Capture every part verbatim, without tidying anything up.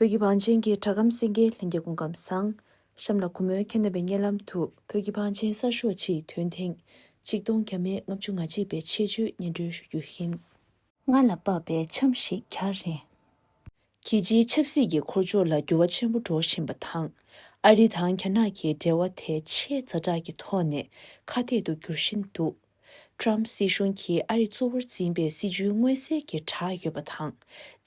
བོད་ཀྱི་བང་ཆེན་གྱི་སྒྲ་སྒམ་གསན་མཁན་ལྷན་རྒྱས་སྐུ་ཁམས་བཟང་། གཤམ་ལ་གུས་མོས་ཁྱེད་རྣམ་པའི་སྙན་ལམ་དུ་བོད་ཀྱི་བང་ཆེན་གསར་ཤོག་ཕྱིའི་དོན་ཐེངས་ཆིག་སྟོང་བརྒྱ་མེད་ལྔ་བཅུ་ང་གཅིག་པའི་ཆེད་བརྗོད་སྙན་སྒྲོན་ཞུ་རྒྱུ་ཡིན། རྔ་ལ་དཔག་པའི་འཆམ་ཞིག་གྱར་རན། རྒྱལ་སྤྱིའི་ཆབ་སྲིད་ཀྱི་འཁོར་ཕྱོགས་ལ་འགྱུར་བ་ཆེན་པོ་འགྲོ་བཞིན་པ་དང་། ཨ་རི་དང་རྒྱ་ནག་གི་འབྲེལ་བ་དེ་ཆེས་ཛ་དྲག་གི་ཐོག་ནས་ཁ་གཏད་དུ་འགྱུར་བཞིན་འདུག། ཊམ་སྲིད་གཞུང་གིས་ཨ་རི་གཙོ་བོར་འཛིན་པའི་སྲིད་ཇུས་མངོན་གསལ་གྱིས་བསྒྲགས་ཡོད་པ་དང་།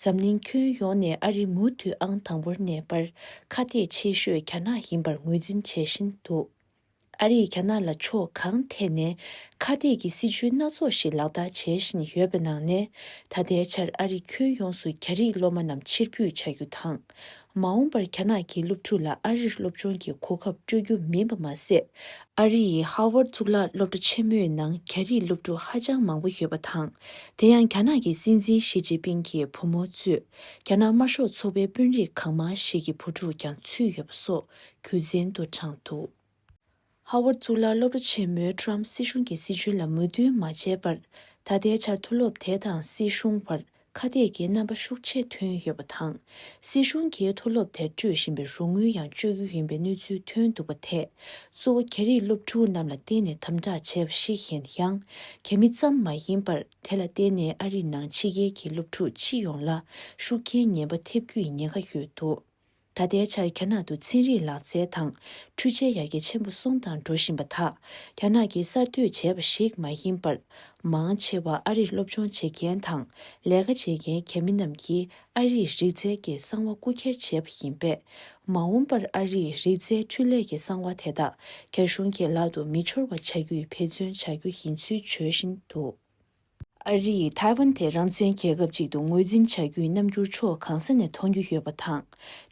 འཛམ་གླིང་ཁྱོན་ཡོངས་ནས་ཨ་རི་མུ་མཐུད་ཨང་དང་པོར་གནས་པར་ཁ་གཏད་ཆེ་ཤོས་རྒྱ་ནག་ཡིན་པར་ངོས་འཛིན་བྱེད་བཞིན་འདུག། ཨ་རིས་རྒྱ་ནག་ལ་ཕྱོགས་གང་ཐད་ནས་ཁ་གཏད་ཀྱི་སྲིད་ཇུས་སྣ་ཚོགས་ཤིག་ལག་བསྟར་བྱེད་བཞིན་ཡོད་པའི་ནང་ནས། ད་ལྟའི་ཆར་ཨ་རི་ཁྱོན་ཡོངས་སུ་རྒྱ་རིགས་སློབ་མ་རྣམས་ཕྱིར་འབུད་བྱ་རྒྱུ་དང་། མ་འོངས་པར་རྒྱ་ནག་གི་སློབ་ཕྲུག་ལ་ཨ་རིར་སློབ་སྦྱོང་གི་གོ་སྐབས་སྤྲོད་རྒྱུ་མིན་པ་མ་ཟད། ཨ་རི་ཡི་ཧར་ཝརཌ་གཙུག་ལག་སློབ་གྲྭ་ཆེན་མོའི་ནང་རྒྱ་རིགས་སློབ་ཕྲུག་ཧ་ཅང་མང་པོ་ཡོད་པ་དང་། དེ་ཡང་རྒྱ་ནག་གི་སྲིད་འཛིན་ཞི་ཅིན་ཕིང་གི་བུ་མོ་གཙོས་རྒྱ་ནག་དམར་ཤོག་ཚོགས་པའི་དཔོན་རིགས་གང་མང་ཞིག་གི་བུ་ཕྲུག་ཀྱང་ཚུད་ཡོད་པ་སོགས་རྒྱུ་མཚན་དུ་དྲངས་འདུག། ཧར་ཝརཌ་གཙུག་ལག་སློབ་གྲྭ་ཆེན་མོས་ཊམ་སྲིད་གཞུང་གི་སྲིད་ཇུས་ལ་མོས་མཐུན་མ་བྱས་པར། ད་ལྟའི་ཆར་མཐོ་སློབ་དེ་དང་སྲིད་གཞུང་བར་ཁ་གཏད་ཀྱི་རྣམ་པ་ཤུགས་ཆེ་ཐོན་ཡོད་པ་དང་། སྲིད་གཞུང་གིས་མཐོ་སློབ་དེར་སྤྲོད་བཞིན་པའི་རོགས་དངུལ་ཡང་གཅོད་རྒྱུ་ཡིན་པའི་གནས་ཚུལ་ཐོན་འདུག་པ་དེས། གཙོ་བོ་རྒྱ་རིགས་སློབ་ཕྲུག་རྣམས་ལ་བརྟེན་ནས་དམ་དྲག་བྱས་པ་ཞིག་ཡིན་ཡང་། རྒྱ་མི་ཙམ་མ་ཡིན་པར། དེ་ལ་བརྟེན་ནས་ཨ་རིའི་ནང་ཕྱི་རྒྱལ་གྱི་སློབ་ཕྲུག་སྤྱི་ཡོངས་ལ་ཤུགས་རྐྱེན་ངན་པ་ཐེབས་རྒྱུའི་ཉེན་ཁ་ཡོད་འདུག། ད་ལྟའི་ཆར་རྒྱ་ནག་ཏུ་ཚན་རིག་ལག་རྩལ་དང་འཕྲུལ་ཆས་ཡར་རྒྱས་ཆེན་པོ་སོང་དང་འགྲོ་བཞིན་པ་དག་རྒྱ་ནག་གིས་གསར་གཏོད་བྱས་པ་ཞིག་མ་ཡིན་པར། མང་ཆེ་བ་ཨ་རིར་སློབ་སྦྱོང་བྱེད་མཁན་དང་ལས་ཀ་བྱེད་མཁན་རྒྱ་མི་རྣམས་ཀྱིས་ཨ་རིའི་རིག་རྩལ་གྱི་གསང་བ་རྐུ་འཁྱེར་བྱས་པ་ཡིན་པས། མ་འོངས་པར་ཨ་རིའི་རིག་རྩལ་འཕྲུལ་ལས་ཀྱི་གསང་བ་དེ་དག་རྒྱ་གཞུང་གི་ལག་ཏུ་མི་འཆོར་བ་བྱ་རྒྱུའི་འབད་བརྩོན་བྱ་རྒྱུ་ཡིན་ཚུལ་བརྗོད་བཞིན་འདུག། ཨ་རི་ཡིས་ཐའེ་ཝན་དེ་རང་བཙན་རྒྱལ་ཁབ་ཅིག་ཏུ་ངོས་འཛིན་བྱ་རྒྱུའི་རྣམ་འགྱུར་ཕྱོགས་གང་ས་ནས་མཐོང་རྒྱུ་ཡོད་པ་དང་།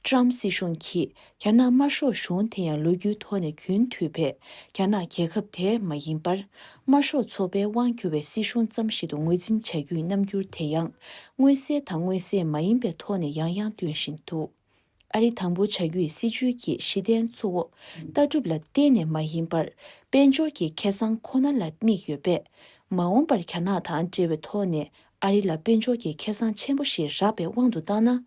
ཊམ་སྲིད་གཞུང་གིས་རྒྱ་ནག་དམར་ཤོག་གཞུང་དེ་ཡང་ལོ་རྒྱུས་ཐོག་ནས་རྒྱུན་མཐུད་པའི་རྒྱ་ནག་རྒྱལ་ཁབ་དེ་མ་ཡིན་པར། དམར་ཤོག་ཚོགས་པའི་དབང་བསྒྱུར་བའི་སྲིད་གཞུང་ཙམ་ཞིག་ཏུ་ངོས་འཛིན་བྱ་རྒྱུའི་རྣམ་འགྱུར་དེ་ཡང་མངོན་གསལ་དང་མངོན་གསལ་མ་ཡིན་པའི་ཐོག་ནས་ཡང་ཡང་སྟོན་བཞིན་འདུག། ཨ་རི་དང་པོ་བྱ་རྒྱུའི་སྲིད་བྱུས་ཀྱི་གཞི་རྟེན་གཙོ་བོ་ལྟ་གྲུབ་ལ་བརྟེན་ནས་མ་ཡིན་པར། དཔལ་འབྱོར་གྱི་ཁེ་བཟང་ཁོ་ན་ལ་དམིགས་ཡོད་པས། མ་འོངས་པར་རྒྱ་ནག་དང་འབྲེལ་བའི་ཐོག་ནས་ཨ་རི་ལ་དཔལ་འབྱོར་གྱི་ཁེ་བཟང་ཆེན་པོ་ཞིག་རག་པའི་དབང་དུ་བཏང་ན།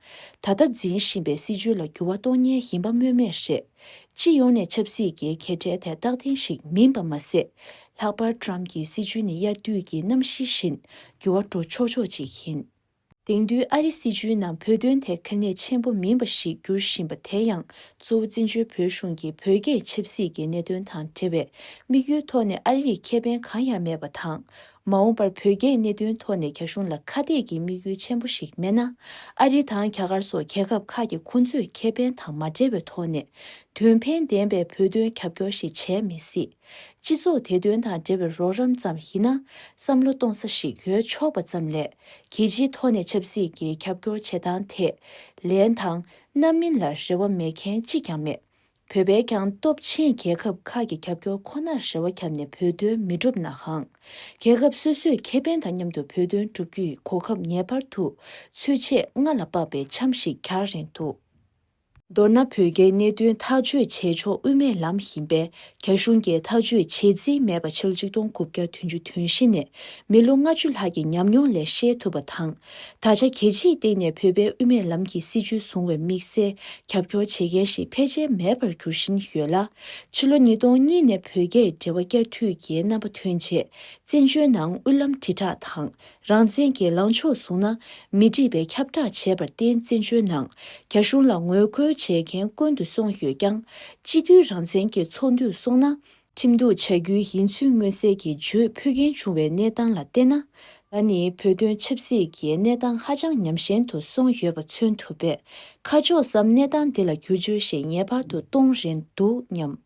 ད་ལྟ་འཛིན་བཞིན་པའི་སྲིད་བྱུས་ལ་འགྱུར་བ་གཏོང་མཁན་ཡིན་པ་སྨོས་མེད་རེད། སྤྱི་ཡོངས་ནས་ཆབ་སྲིད་ཀྱི་གྱེས་བྲལ་དེ་རྟག་བརྟན་ཞིག་མིན་པ་མ་ཟད། ལྷག་པར་ཊམ་གྱི་སྲིད་བྱུས་ནི་དབྱར་དུས་ཀྱི་གནམ་གཤིས་བཞིན་འགྱུར་བ་འགྲོ་ཆོག་ཆོག་ཅིག་ཡིན། དེང་དུས་ཨ་རི་སྲིད་བྱུས་ནང་བོད་དོན་དེ་གལ་གནད་ཆེན་པོ་མིན་པ་ཞིག་འགྱུར་བཞིན་པ་དེ་ཡང་གཙོ་བོ་བཙན་བྱོལ་བོད་གཞུང་གི་བོད་རྒྱའི་ཆབ་སྲིད་ཀྱི་གནད་དོན་དང་འབྲེལ་བའི་དམིགས་ཡུལ་ཐོག་ནས་ཨ་རི་ཡི་ཁེ་ཕན་གང་ཡང་མེད་པ་དང་། མ་འོངས་པར་བོད་རྒྱའི་གནད་དོན་ཐོག་ནས་རྒྱ་གཞུང་ལ་ཁ་གཏད་ཀྱི་དམིགས་ཡུལ་ཆེན་པོ་ཞིག་མེད་ན། ཨ་རི་དང་རྒྱ་གར་སོགས་རྒྱལ་ཁབ་ཁག་གིས་ཁོང་ཚོའི་ཁེ་ཕན་དང་མ་འབྲེལ་བའི་ཐོག་ནས་དོན་ཕན་ལྡན་པའི་བོད་དོན་རྒྱབ་སྐྱོར་ཞིག་བྱས་མི་སྲིད། སྤྱི་ཚོགས་བདེ་དོན་དང་འབྲེལ་བའི་རོགས་རམ་ཙམ་ཡིན་ན། བསམ་བློ་གཏོང་ས་ཞིག་ཡོད་ཆོག་པ་ཙམ་ལས། རྒྱལ་སྤྱིའི་ཐོག་ནས་ཆབ་སྲིད་ཀྱི་རྒྱབ་སྐྱོར་བྱེད་སྟངས་དེ་ལན་དང་རྣམ་སྨིན་ལ་རེ་བ་མེད་མཁན་གཅིག་ཀྱང་མེད། བོད་པས་ཀྱང་སྟོབས་ཆེན་རྒྱལ་ཁབ་ཁག་གི་རྒྱབ་སྐྱོར་ཁོ་ནར་རེ་བ་བརྒྱབ་ནས་བོད་དོན་མི་འགྲུབ་ནའང་། རྒྱལ་ཁབ་སོ་སོའི་ཁེ་ཕན་དང་མཉམ་དུ་བོད་དོན་བསྒྲུབ་རྒྱུའི་གོ་སྐབས་ངེས་པར་དུ་ཚུད་ཆེད་རྔ་ལ་དཔག་པའི་འཆམ་ཞིག་གྱར་རན་འདུག། མདོར་ན། བོད་རྒྱའི་གནད་དོན་ཐག་གཅོད་བྱེད་ཕྱོགས་དབུ་མའི་ལམ་ཡིན་པས། རྒྱ་གཞུང་གིས་ཐག་གཅོད་བྱེད་རྩིས་མེད་པ། ཕྱི་ལོ་ཆིག་སྟོང་དགུ་བརྒྱ་བདུན་ཅུ་དོན་བཞི་ནས་མི་ལོ་ལྔ་བཅུ་ལྷག་གི་ཉམས་མྱོང་ལས་ཤེས་ཐུབ་པ་དང་། ད་ཆ་རྒྱལ་སྤྱིའི་སྟེང་ནས་བོད་པའི་དབུ་མའི་ལམ་གྱི་སྲིད་བྱུས་བཟུང་བའི་དམིགས་བསལ་རྒྱབ་སྐྱོར་བྱེད་མཁན་ཞིག་ཕལ་ཆེར་མེད་པར་འགྱུར་བཞིན་ཡོད་ལ། ཕྱི་ལོ་ཉིས་སྟོང་གཉིས་ནས་བོད་རྒྱའི་འབྲེལ་བ་བསྐྱར་མཐུད་ཀྱི་རྣམ་པ་ཐོན་རྗེས། བཙན་བྱོལ་ནང་དབུ་ལམ་དྲིལ་བསྒྲགས་དང་། རང་བཙན་གྱི་ལངས་ཕྱོགས་བཟུང་ན། མི་འགྲིག་པའི་ཁྱབ་བསྒྲགས་བྱས་པར་བརྟེན། བཙན་བྱོལ་ནང་རྒྱ་གཞུང་ལ་ངོ་རྒོལ་བྱེད་མཁན་དཀོན་དུ་སོང་ཡོད་ཀྱང་། སྤྱི་འཐུས་རང་བཙན་གྱི་ཚོགས་འདུར་སོང་ན། ཁྲིམས་གཏུག་བྱ་རྒྱུ་ཡིན་ཚུལ་མངོན་གསལ་གྱིས་བརྗོད་ཕོད་མཁན་བྱུང་བའི་གནས་སྟངས་ལ་བལྟས་ན། ད་ནི་བོད་དོན་ཆབ་སྲིད་ཀྱི་གནས་སྟངས་ཧ་ཅང་ཉམས་ཞན་དུ་སོང་ཡོད་པ་མཚོན་ཐུབ་པས། ཁ་ཕྱོགས་སམ་གནས་སྟངས་འདི་ལ་བསྒྱུར་བཅོས་ཤིག་ངེས་པར་དུ་གཏོང་རན་འདུག་སྙམ།